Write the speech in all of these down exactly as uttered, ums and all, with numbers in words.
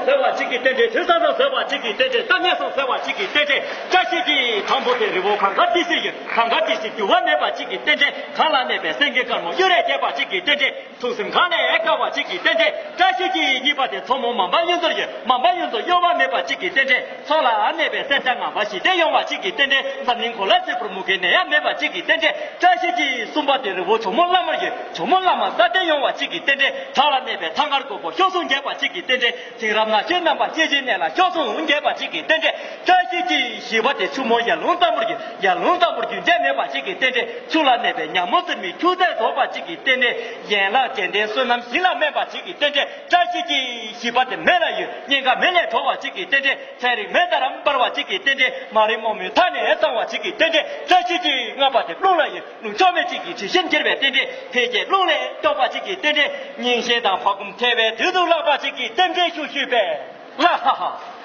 ཟེར་བ་གཅིག་གི་རྟེན་འབྲེལ། དུས་བཟང་བཟང་ཟེར་བ་གཅིག་གི་རྟེན་འབྲེལ། གཏམ་སྙན་བཟང་ཟེར་བ་གཅིག་གི་རྟེན་འབྲེལ། བཀྲ་ཤིས་ཀྱི་དང་པོ་དེ་རི་བོ་གངས་དཀར་ཏི་སེ་ཡི། གངས་དཀར་ཏི་སེ་འགྱུར་བ་མེད་པ་གཅིག་གི་རྟེན་འབྲེལ། གངས་ལ་གནས་པའི་སེང་གེ་དཀར་མོ་གཡུ་རལ་རྒྱས་པ་གཅིག་གི་རྟེན་འབྲེལ། ཐུགས་སེམས་གངས་ལས་དཀར་བ་གཅིག་གི་རྟེན་འབྲེལ། བཀྲ་ཤིས་ཀྱི་གཉིས་པ་དེ་མཚོ་མོ་མམ་པ་གཡུ་མཚོར་ཡོད། མམ་པ་གཡུ་མཚོ་གཡོ་བ་མེད་པ་གཅིག་གི་རྟེན་འབྲེལ། མཚོ་ལ་གནས་པའི་སེར་སྐྱ་ངང་པ་ཞི་བདེ་ཡོང་བ་གཅིག་གི་རྟེན་འབྲེལ། འཛམ་གླིང་གོ་ལ་སིལ་བུར་མུ་གེ་ནད་ཡམས་མེད་པ་གཅིག་གི་རྟེན་འབྲེལ། བཀྲ་ཤིས་ཀྱི་གསུམ་པ་དེ་རི་བོ་ཇོ་མོ་བླ་མར་ཡོད། ཇོ་མོ་བླ་མ་སྲ་བརྟན་ཡོང་བ་གཅིག་གི་རྟེན་འབྲེལ། བྲག་ལ་གནས་པའི་ཐང་དཀར་མགོན་པོ་གཤོག་ཟུང་རྒྱས་པ་གཅིག་གི་རྟེན་འབྲེལ། དེང་རབས་ནག་ཆུའི་རྣམ་པ་སྐྱེ་བྱེད་གནས་ལ་གཤོག་ཟུང་རྒྱས་པ་གཅིག་གི་རྟེན་འབྲེལ། བཀྲ་ཤིས་ཀྱི་བཞི་པ་དེ་ཆུ་མོ་ཡར་ཀླུང་གཙང་པོར་རྒྱུ། ཡར་ཀླུང་གཙང་པོར་རྒྱུན་ཆད་མེད་པ་གཅིག་གི་རྟེན་འབྲེལ། ཆུ་ལ་གནས་པའི་ཉ་མོ་གསེར་མིག་ཁྱུ་རྩལ་རྫོགས་པ་གཅིག་གི་རྟེན་འབྲེལ། ཡན་ལག་བརྒྱད་ལྡན་བསོད་ནམས་ཞིང་ལ་དམན་པ་གཅིག་གི་རྟེན་འབྲེལ། བཀྲ་ཤིས་ཀྱི་བཞི་པ་དེ་མེ་ལ་ཡོད། གཉན་ཁ་མེ་ལས་གྲོལ་བ་གཅིག་གི་རྟེན་འབྲེལ། ཚན་རིག་མེ་ལྟར་འབར་བ་གཅིག་གི་རྟེན་འབྲེལ། མ་རིག་རྨོངས་མུན་མཐའ་ནས་སངས་བ་གཅིག་གི་རྟེན་འབྲེལ། བཀྲ་ཤིས་ཀྱི་ལྔ་པ་དེ་རླུང་ལ་ཡོད། རླུང་ཕྱོགས་མེད་གཅིག་གི་དྲི་ཞིམ་གྱེར་བའི་རྟེན་འབྲེལ། འཕེལ་རྒྱས་རླུང་ལས་སྐྱོབ་པ་གཅིག་གི་རྟེན་འབྲེལ། རྙིང་ཞེན་དང་བག་འཁུམས་ཐལ་བའི་དུས་སུ་བརླག་པ་གཅིག་གི་རྟེན་འབྲེལ་ཞུ་ཞུས་པས། ལ་ཧ་ཧ།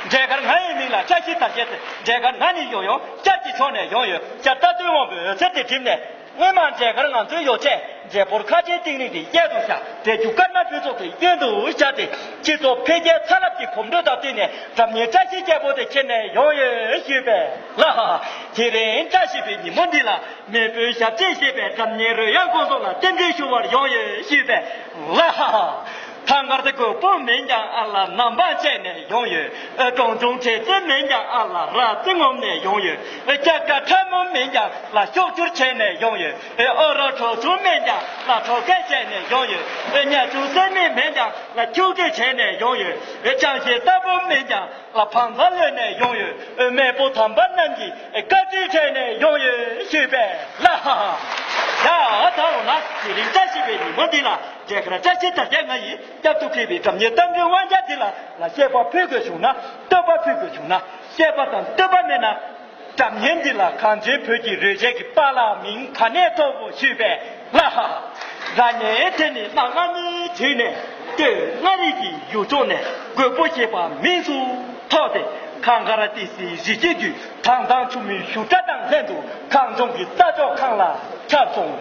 འབྲས་དཀར་ང་ཡི་མིང་ལ་བཀྲ་ཤིས་དར་རྒྱས་ཟེར། འབྲས་དཀར་ང་ནི་ཡོང་ཡོང་ཤར་གྱི་ཕྱོགས་ནས་ཡོང་ཡོད། ཤར་རྟ་བདུན་དབང་པོའི་འོད་ཟེར་དེ་བསྒྲིབས་ནས། སྔོན་མ་འབྲས་དཀར་ང་ཚོའི་ཡོ་བྱད་འབྲས་བུར་ཁ་ཆེའི་གཏིང་རིང་དེ་གཡས་སུ་བཞག་འབྲས་རྒྱུ་དཀར་ནག་སྤུས་ཚོགས་དེ་གཡོན་དུ་བཞག་སྟེ། སྤྱི་ཚོགས་འཕེལ་རྒྱས་ཚ་རླབས་ཀྱི་གོམ་བགྲོད་དང་བསྟུན་ནས་སྒྲ་སྙན་བཀྲ་ཤིས་རྒྱལ་པོ་དེ་ཁྱེར་ནས་ཡོང་ཡོད་ཞུས་པས། ལ་ཧ་ཧ། དེ་རིང་བཀྲ་ཤིས་པའི་ཉིན་མོ་འདི་ལ། མེས་པོའི་ཞབས་རྗེས་བཞེས་པའི་སྒྲ་སྙན་རོལ་དབྱངས་དཀོན་མཆོག་ལ་རྟེན་འབྲེལ་ཞུ་བར་ཡོང་ཡོད་ཞུས་པས། ལ་ཧ་ཧ། ཐང་དཀར་དེ་རྒོད་པོ་མིན་ཀྱང་ཨ་ལ་ནམ་འབངས་བྱས་ནས་ཡོང་ཡོད། ཨེ། གྲོང་ཆུང་གྲལ་རྩེ་མིན་ཀྱང་ཨ་ལ་ར་རྩེ་ངོམ་ནས་ཡོང་ཡོད། ཨེ། སྐྱ་ཀ་ཁྲ་མོ་མིན་ཀྱང་ལ་ཤོག་སྒྱུར་བྱས་ནས་ཡོང་ཡོད། ཨེ། ཨོ་རོག་གྲོག་ཆུང་མིན་ཀྱང་ལ་གྲོགས་སྐད་བྱས་ནས་ཡོང་ཡོད། ཨེ། ཉ་ཆུང་སེར་མིག་མིན་ཀྱང་ལ་ཁྱུག་ཁྱུག་བྱས་ནས་ཡོང་ཡོད། ཨེ། ཅང་ཤེས་ལྟ་བུ་མིན་ཀྱང་ལ་བང་ཚ་ལོན་ནས་ཡོང་ཡོད། ཨེ། མེས་པོ་དམ་པ་རྣམས་ཀྱིས་བཀའ་དྲིན་དྲན་ནས་ཡོང་ཡོད་ཞུས་པས། ལ་ཧ་ཧ། ཡ་ད་འོ་ན་དེ་རིང་བཀྲ་ཤིས་པའི་ཉིན་མོ་འདི་ལ། འབྲས་དཀར་བཀྲ་ཤིས་དར་རྒྱས་ང་ཡི་སྐྱབས་སུ་མཁས་པའི་སྒྲ་སྙན་གཏམ་རྒྱུད་དབང་རྒྱལ་འདི་ལ་ལ་བཤད་པ་ཕུལ་དགོས་བྱུང་ན། བསྟོད་པ་ཕུལ་དགོས་བྱུང་ན། བཤད་པ་དང་བསྟོད་པ་མེད་ན། སྒྲ་སྙན་འདི་ལ་གངས་ཅན་བོད་ཀྱི་རོལ་ཆས་ཀྱི་པཱ་ལགས་མིང་ག་ནས་ཐོབ་བོ་ཞུས་པས། ལ་ཧ་ཧ། སྒྲ་སྙན་དེ་ནི་གནའ་སྔ་མོའི་དུས་ནས་སྟོད་མངའ་རིས་ཀྱི་ཡུལ་ཕྱོགས་ནས་རྒོད་པོ་ཞེས་པ་མིང་དུ་ཐོགས་ཏེ། གངས་དཀར་ཏི་སེའི་རི་སྐྱེས་ཀྱི་དྭངས་གཙང་ཆུ་མོའི་བཞུར་སྒྲ་དང་ལྷན་དུ་གངས་ལྗོངས་ཀྱི་ས་ཕྱོགས་གང་ལ་ཁྱབ་སོང་།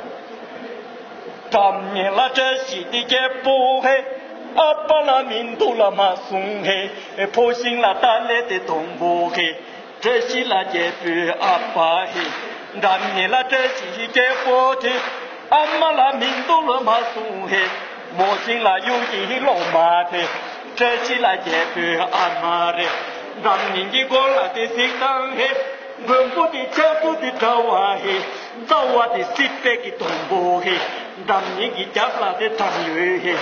སྒྲ་སྙན་ལ་བཀྲ་ཤིས་ཏེ་རྒྱལ་པོ་ཧེ། ཨ་པ་ལ་མིན་འདུག་ལ་མ་གསུང་ཧེ། ཕོ་ཤིང་ལ་ཏ་ལེ་ཏེ་དོང་པོ་ཧེ། བཀྲ་ཤིས་ལ་རྒྱལ་པོའི་ཨ་ཕ་ཧེ། སྒྲ་སྙན་ལ་བཀྲ་ཤིས་རྒྱལ་པོ་དེ། ཨ་མ་ལ་མིན་འདུག་ལ་མ་གསུང་ཧེ། མོ་ཤིང་ལ་གཡུག་གིན་ལོ་མ་དེ། བཀྲ་ཤིས་ལ་རྒྱལ་པོའི་ཨ་མ་རེད། སྒྲ་སྙན་གྱི་མགོ་ལ་དེ་གཟིགས་དང་ཧེ། མགོན་པོ་དེ་ཆབ་གྲུ་དེ་དྲ་བ་ཧེ། རྩ་བ་དེ་སྲིད་པའི་གི་དོང་པོ་ཧེ། སྒྲ་སྙན་གྱི་རྒྱབ་ལ་དེ་ཐང་ཡོད་ཧེ།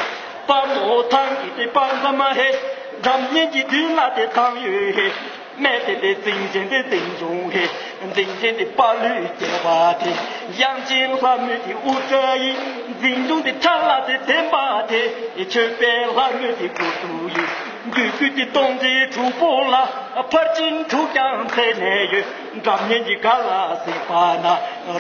དཔའ་མོ་ཐང་གི་དེ་དཔའ་མཛངས་མ་ཧེ། སྒྲ་སྙན་གྱི་མདུན་ལ་དེ་ཐང་ཡོད་ཧེ། སྨད་དེ་དེ་འཛིན་ཆེན་དེ་འཛིན་སྐྱོང་ཧེ། འཛིན་ཆེན་དེ་དཔའ་ལུས་རྒྱས་པ་དེ། དབྱངས་ཅན་ལྷ་མོ་དེ་དབུ་སྐྲ་ཡིན། འཛིན་སྐྱོང་དེ་ཁྲ་ལ་དེ་ལྡན་པ་དེ། མཆོད་པའི་ལྷ་མོ་དེ་དབུ་གཙུག་ཡིན། བདུད་རྩི་དེ་སྟོང་ཆེན་དྲུག་པོ་ལ། ཕར་ཕྱིན་དྲུག་ཀྱང་འཚལ་ནས་ཡོད། སྒྲ་སྙན་གྱི་སྒར་ལ་གཟིགས་པ་ན།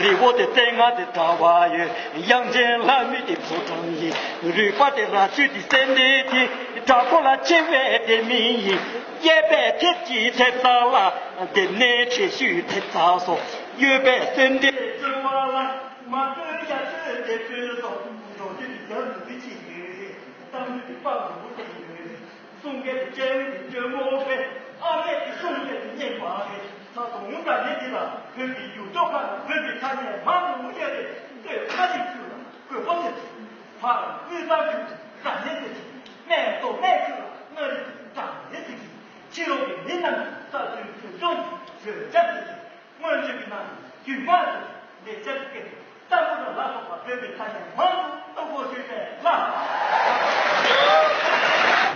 རི་བོ་དེ་རྩེ་ལྔ་དེ་དྲ་བ་ཡོད། དབྱངས་ཅན་ལྷ་མོ་དེ་ཕོ་བྲང་ཡིན། རུས་པ་དེ་རྭ་ཅོ་དེ་སེ་འབྲས་དེ། བྲག་མགོ་ལ་ཆེ་བའི་དེ་མིང་ཡིན། གཡས་པས་མཐེབ་ཀྱི་མཐེབ་རྩ་ལ། ལྡེབས་ནས་ཁྲེ་ཤུལ་མཐེབ་རྩ་སོགས། གཡོན་པས་སེ་འབྲས་ཅོ་བ་ལ། མ་ཏྲོའི་ཡ་ཏྲོའི་དེ་ཕུལ་སོགས། འགྲོ་དུས་ཀྱི་རྒྱབ་ལུགས་འདི་ཅི་ཡོད་རེད། གཏམ་རྒྱུད་ཀྱི་དཔའ་མགོན་པོ་དེ་ཡོད་རེད། གསུང་སྐད་དེ་སྤྲེའུ་དེ་སྤྲེའུ་མོ་རེད། ཨ་མས་དེ་གསུང་སྐད་དེ་སྙན་པ་རེད། ད་དུང་སྒྲ་སྙན་འདི་ལ་བོད་ཀྱི་ཡུལ་ཕྱོགས་ཁག་ནས་བོད་པའི་ཐ་སྙད་མང་པོ་ཡོད་རེད། སྟོད་མངའ་རིས་ཁུལ་ལ་རྒོད་པོ་ཟེར་གྱི། བར་དབུས་གཙང་ཁུལ་སྒྲ་སྙན་ཟེར་གྱི། སྨད་མདོ་སྨད་ཁུལ་ལ་མངའ་རིས་ཁུལ་སྒྲ་སྙན་ཟེར་གྱི། ཕྱི་ལོགས་ཀྱི་མི་རྣམས་ཀྱིས་ས་ཆུའི་བོད་ལྗོངས་ཀྱི་བོད་ཇ་ཟེར་གྱི། སྔོན་ཆད་ཀྱི་ནང་རྒྱུད་མང་དུ་ལེགས་སྦྱར་གྱི་སྐད་དུ་ལྟ་བུ་དང་ལ་སོགས་པ་བོད་པའི་ཐ་སྙད་མང་དུ་བཏོན་དགོས་ཞུས་པས་ལ།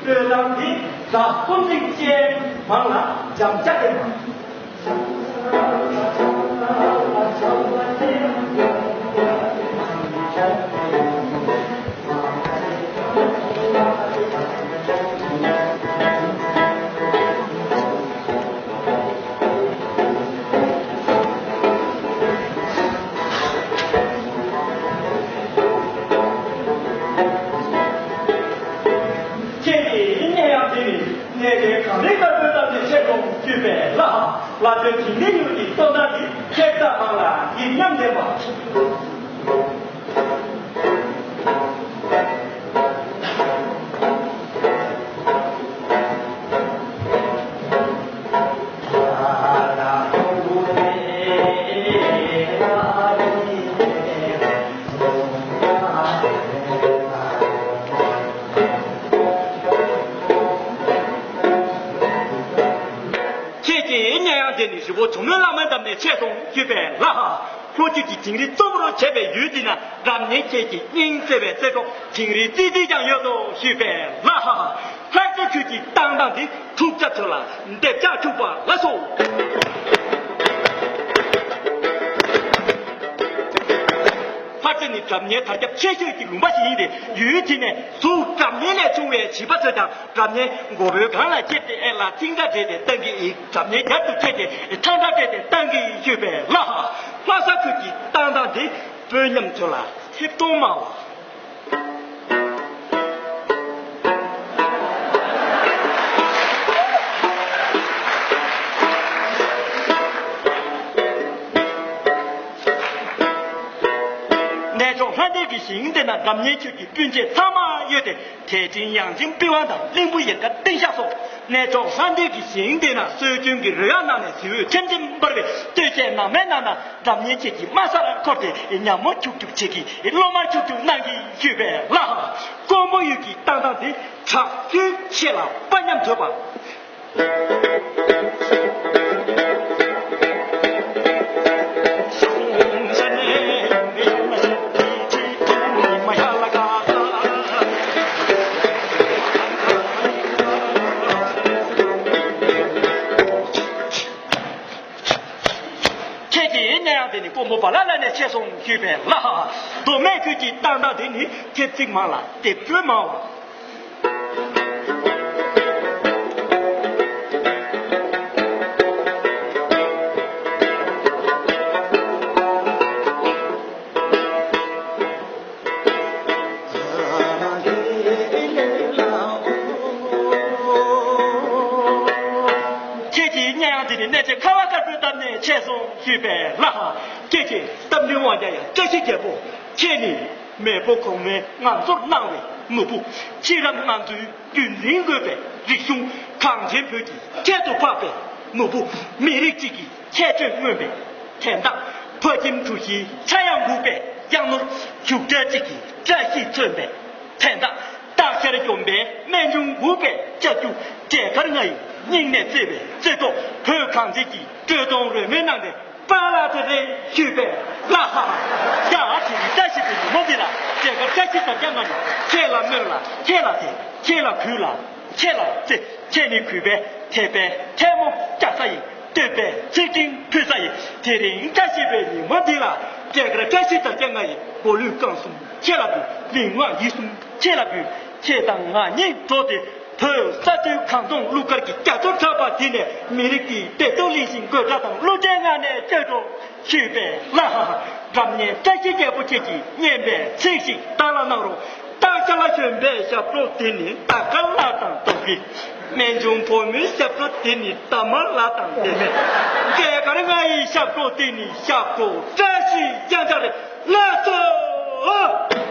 སྟོད་ཐང་འདི་བརྡ་གསུམ་ཚིགས་བཅད་མང་ལ་འཇམ་ཅག་ལྡན་པ། ཁྱེད་ཀྱིས་སྙན་དབྱངས་འདི་ནི་གནས་བརྟན་གངས་རི་དཀར་པོའི་གཏམ་གྱི་ཆེད་དུ་བརྒྱུད་པའི་ལྷ། ལྷ་ཆོས་འཇིག་རྟེན་ཡུལ་གྱི་སྟོན་ཟླ་འདི་ཁྱེད་རྩ་མང་ལ་ཡིད་ཉམས་ལྡན་པ། བོ་བྱུང་མོའི་བླ་མའི་འདབས་ནས་ཆད་སོང་ཞུས་པས་ལགས། ལྷོ་རྒྱུད་ཀྱི་དིང་རི་གཙོ་བོར་བྱས་པའི་ཡུལ་འདི་ན་རབ་གནས་ཁྱེད་ཀྱི་སྙིང་བརྩེ་བའི་བརྩེ་གྲོགས་དིང་རི་ཙི་ཙི་ཀྱང་ཡོད་དོ་ཞུས་པས་ལགས། ལྷ་རྩེ་ཁུལ་གྱི་བཏང་སྟངས་འདི་ཐུགས་རྗེ་ཆེ་ལ་འདེབས་ཆགས་ཆུག་པ་ལགས་སོ། ལྷ་རྩེ་ནི་སྒྲ་སྙན་དར་ཁྱབ་ཆེ་ཤོས་ཀྱི་ལུང་པ་ཞིག་ཡིན་ཏེ། ཡུལ་དེ་ནས་གཟུགས་སྒྲ་སྙན་ལས་བྱུང་བའི་བྱིས་པ་ཚོས་ཀྱང་སྒྲ་སྙན་མགོ་བོའི་སྒང་ལ་བཅད་དེ་ཨེ་ལ་ཐིང་སྒྲ་སྦྲེལ་ཏེ་བཏང་གི་ཡིན། སྒྲ་སྙན་རྒྱབ་ཏུ་བཅད་དེ་ཐང་སྒྲ་སྦྲེལ་ཏེ་བཏང་གི་ཡོད་པས་ལགས། ལྷ་ས་ཁུལ་གྱི་བཏང་སྟངས་དེ་དཔོན་ཉམས་ཚོ་ལ་ཐེབས་གཏོང་མ་འོང་། གནས་མཆོག་ལྷ་ལྡན་གྱི་ཞིང་དེ་ན་སྒྲ་སྙན་ཆོས་ཀྱི་སྤུན་མཆེད་ཚང་མ་ཡོད་དེ། དད་ཕྲིན་ཡང་ཅིན་པི་ཝང་དང་གླིང་བུ་ཡལ་ག་ཏིང་ཤག་སོགས་གནས་མཆོག་ལྷ་ལྡན་གྱི་ཞིང་དེ་ན་སྲོལ་རྒྱུན་གྱི་རོལ་དབྱངས་ནང་ནས་གཟི་འོད་ཆེམ་ཆེམ་འབར་བའི་སྟོད་ཆས་ནང་མའི་ནང་ན་སྒྲ་སྙན་ཆོས་ཀྱི་དམའ་སར་འཁོར་ཏེ་ཉ་མོ་ཁྱུག་ཁྱུག་བྱེད་ཀྱི་གློ་དམར་ཁྱུག་ཁྱུག་གནང་གི་ཡོད་པས་ལགས། ཀོང་པོ་ཡུལ་གྱི་བཏང་སྟངས་དེ་དྲག་རྒྱུན་ཆེ་ལ་དཔའ་ཉམས་དོད་པ། ཁྱེད་ཀྱི་གནས་ཡང་དེ་ནི་ཀོང་པོ་བ་ལ་ལ་ནས་ཆད་སོང་ཞུས་པས་ལགས། མདོ་སྨད་ཁུལ་གྱི་བཏང་སྟངས་དེ་ནི་ཐེབས་ཚིག་མང་ལ་དེབ་སྐྱོན་མང་བ། ཁྱེད་ཀྱི་གཉའ་ཡང་དེ་ནི་གནས་མཆོག་ཁ་བ་དཀར་པོའི་འདབས་ནས་ཆད་སོང་ཞུས་པས་ལགས། ཁྱེད་ཀྱི་རྟ་མགྲིན་དབང་རྒྱལ་ཡང་བཀྲ་ཤིས་རྒྱལ་པོ་ཁྱེད་ནི། མེས་པོ་གོང་མས་ང་ཚོར་གནང་བའི་ནོར་བུ། ཕྱི་རབས་ང་ཚོའི་རྒྱུན་འཛིན་དགོས་པའི་རིག་གཞུང་། གངས་ཅན་བོད་ཀྱི་ཁྱད་དུ་འཕགས་པའི་ནོར་བུ། མི་རིགས་གཅིག་གི་ཁྱད་ཆོས་མངོན་པའི་དན་རྟགས། ཕ་ཁྱིམ་གྲུ་བཞིའི་ཆ་ཡང་འགུག་པའི་གཡག་ནོར། བཞུགས་གྲལ་གཅིག་གི་བཀྲ་ཤིས་མཚོན་པའི་དན་རྟགས། སྟག་ཤར་གྱོན་པའི་སྨན་ཆུང་འགུག་པའི་ལྕགས་ཀྱུ། འབྲས་དཀར་ང་ཡི་སྙིང་ནས་བརྩེ་བའི་བརྩེ་གྲོགས། བོད་གངས་ཅན་གྱི་སྤྲོས་དོང་རོལ་མོའི་ནང་ནས། པཱ་ལགས་དེ་རེད་ཞུས་པས་ལགས། ཡ་དེ་རིང་བཀྲ་ཤིས་པའི་ཉིན་མོ་འདི་ལ་མཇལ་ཁ་བཀྲ་ཤིས་དར་རྒྱས་ང་ནི་ཁྱེད་ལ་སྨོན་ལ་ཁྱེད་ལ་དད་ཁྱེད་ལ་གུས་ལ་ཁྱེད་ལ་བརྩེ། ཁྱེད་ནི་གུས་པའི་དད་པའི་ཐལ་མོ་སྐྱ་ས་ཡིན། བསྟོད་པའི་ཚིག་ཕྲེང་ཕུལ་ས་ཡིན། དེ་རིང་བཀྲ་ཤིས་པའི་ཉིན་མོ་འདི་ལ་མཇལ་ཁ་བཀྲ་ཤིས་དར་རྒྱས་ང་ཡི་མགོ་ལུས་རྐང་གསུམ་ཁྱེད་ལ་འབུལ། ལུས་ངག་ཡིད་གསུམ་ཁྱེད་ལ་འབུལ། ཁྱེད་དང་ང་གཉིས་འགྲོགས་ཏེ། བོད་ས་མཐོའི་གངས་འཛོམས་གླུ་གར་གྱི་རྒྱ་མཚོར་གྲགས་པ་འདི་ནས་མི་རིགས་ཀྱི་བདེ་སྡུག་གླེང་བཞིན་དགོད་སྒྲ་དང་གླུ་ཆེན་ངག་ནས་བསྟོད་འགྲོ་ཞུས་པས་ལགས། སྒྲ་སྙན་བཀྲ་ཤིས་རྒྱལ་པོ་ཁྱེད་ཀྱིས་སྙན་པའི་ཚིག་ཞིག་བདག་ལ་གནང་རོགས། སྟག་ཤར་ལ་བྱོན་པའི་ཞབས་བྲོ་འདི་ནི་ད་ག་ལ་དང་དོ་གི། སྨན་ཆུང་བུ་མོའི་ཞབས་བྲོ་འདི་ནི་ད་མ་ལ་དང་དེ་མེད། མཇལ་ཁར་ང་ཡི་ཞབས་བྲོ་འདི་ནི་ཞབས་བྲོ་བཀྲ་ཤིས་ཡང་ཆ་རེད། ལགས་སོ།